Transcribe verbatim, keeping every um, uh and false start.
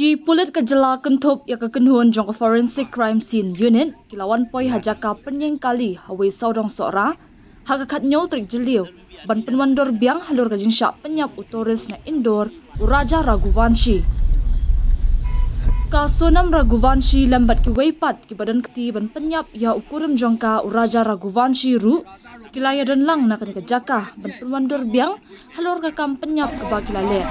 Ki pulit ka jylla kynthup ïa ka kynhun jong ka Forensic Crime Scene Unit ki la wan poi ha jaka pynïeng kali ha Wei Sawdong Sohra ha ka khathynñiew tarik Jylliew ban pynwandur biang halor ka jingshah pynïap u tourist na Indore, u Raja Raghuvanshi. Ka Sonam Raghuvanshi lem bad kiwei pat kiba don kti ban pynïap ïa u kurim jong ka u Raja Raghuvanshi ruh ki la ïadon lang na kane ka jaka ban pynwandur biang halor ka kam pynïap kaba ki la leh.